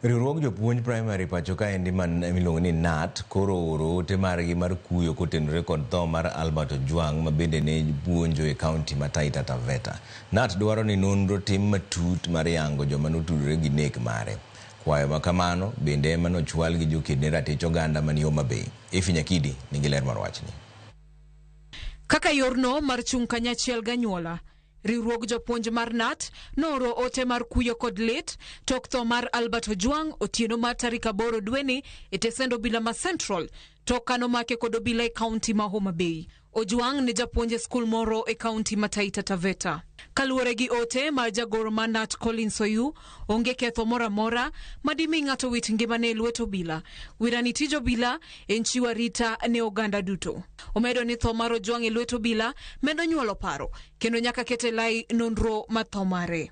Riwruog jopuonj primary pacho kaendi man miluongo ni KNUT koro ooro ote margi mar kuyo kotenore kod tho mar Albert Ojwang ma bende ne puonjo e kaunti ma Taita Taveta. KNUT dwaro ni nonro tim matut mar yango joma notudore gi nek mare. Kwayo ma kamano bende ema nochwal gi joked ne ratich oganda mani Homa Bay. Effie Nyakidi nigi ler mar wachni. Kaka yorno mar chung' kanyachiel ganyuola, riwruog jopuonj mar KNUT nooro ote mar kuyo kod lit tok tho mar Albert Ojwang otieno mar tarik 8 dweni e tesend obila ma Central tok kanomake kod obila e kaunti ma Homa Bay. Ojwang ne japuonj e skul moro e kaunti ma Taita Taveta. Kaluwore gi ote mar jagoro mar KNUT Collins Oyu, onge ketho moro amora madimi ng'ato wit ngimane e lwet obila. Wirani tij obila en chiwo arita ne oganda duto. Omedo ni tho mar Ojwang e lwet obila medo nyuolo paro kendo nyaka ket e lai nonro mar tho mare.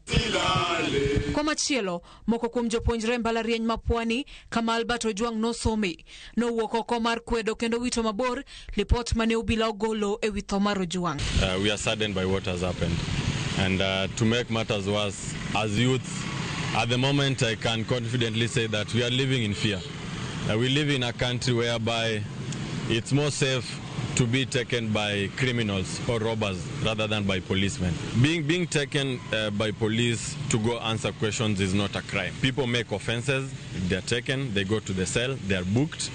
Komachielo, moko kuom jopuonjre mbalariany ma Pwani kama Albert Ojwang nosome nowuok oko mar kwedo kendo wito mabor lipot mane obila ogolo e wi tho mar Ojwang. We are saddened by what has happened. And to make matters worse, as youths, at the moment I can confidently say that we are living in fear. We live in a country whereby it's more safe to be taken by criminals or robbers rather than by policemen. Being taken by police to go answer questions is not a crime. People make offenses, they're taken, they go to the cell, they're booked.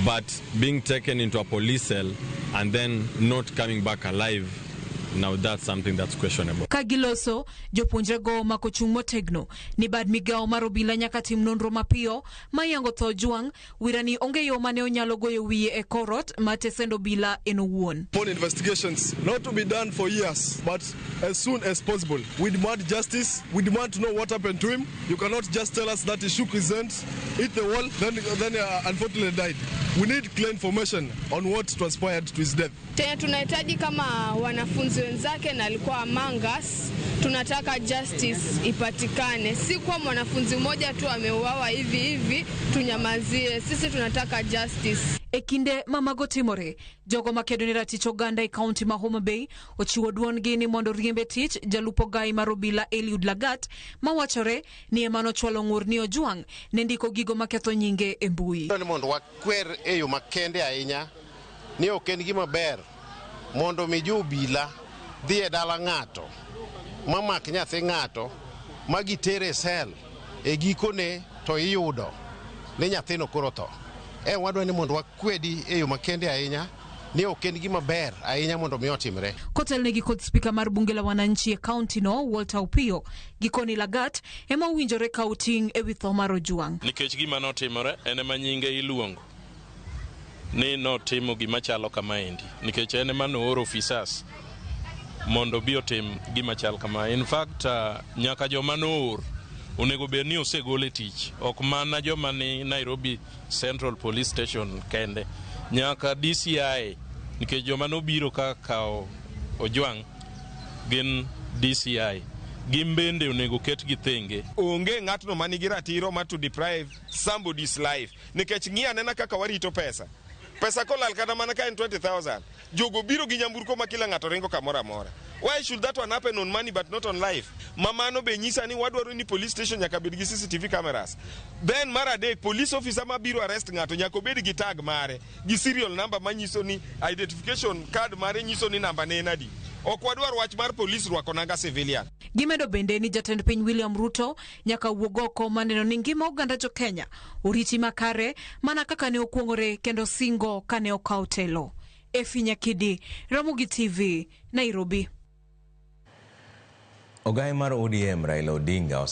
But being taken into a police cell and then not coming back alive, now that's something that's questionable. Ka giloso, jopuonjrego omako chung' motegno ni bad migawo mar obila nyaka tim nonro mapiyo mayango tho Ojwang, wirani onge yo mane onyalo goyo wiye e korot mar tesend obila en owuon. Upon investigations not to be done for years, but as soon as possible. We demand justice. We demand to know what happened to him. You cannot just tell us that he shook his hand, hit the wall, then unfortunately died. We need clear information on what transpired to his death. Chenye tunahitaji kama wanafunzi wenzake na alikuwa among us, tunataka justice ipatikane. Si kwa mwanafunzi mmoja tu ameuawa hivi hivi tunyamazie. Sisi tunataka justice. E kinde ma mago timore, jogo makedo ne ratich oganda e kaunti ma Homa Bay ochiwo duondgi ni mondo riembe tich jalup ogai mar obila Eliud Lagat mawachore ni ema nochwalo ng'ur ni Ojwang ne ndiko gigo maketho nyinge e mbui. Ni mondo wakwer e yo makende ahinya ni ok en gima ber mondo mi jo obila dhi e dala ng'ato mamak nyathi ng'ato ma gitere e sel e gikone to iyudo ni nyathino koro tho. E wadwa ni mondo wakwedi e yo makende ahinya ni ok en gima ber ahinya mondo mi otimre. Kotelnegi kod spika mar bunge la wananchi e kaunti no Walter Opiyo, gikoni Lagat ema owinjore kawo ting' ewi tho mar Ojwang. Nikech gima notimore en ema nyinge iluongo ni notimo gima chalo kamaendi nikech en ema nooro officers mondo obi otim gima chal kama. In fact, nyaka joma noor onego bed ni osegol e tich, ok mana joma ni Nairobi Central Police Station kende, nyaka DCI nikech joma nobiro ka kawo Ojwang gin DCI, gin bende onego ketgi thenge. Onge ng'atno manigi ratiro mar to deprive somebody's life nikech ng'i anena kaka warito pesa. Pesa kolal kata mana ka en 20,000, jogo biro gi nyamburko ma kila ng'ato ringo kamoro amora. Why should that one happen on money but not on life? Ma mano be nyisa ni wadwaro ni police station nyaka bed gi CCTV cameras. Then mar adek, police officer mabiro arrest ng'ato nyaka obed gi tag mare, gi serial number manyiso ni identification card mare nyiso ni namba ne en adi. Ok wadwar wach mar police rwako nanga civilian. Gimedo bende ni jatend piny William Ruto nyaka wuog oko maneno ni ngima oganda jo Kenya oriti makare mana kaka ne okuong'ore kendo singo kane okawo telo. Effie Nyakidi, Ramogi TV, Nairobi. Ogai mar ODM Raila Odinga.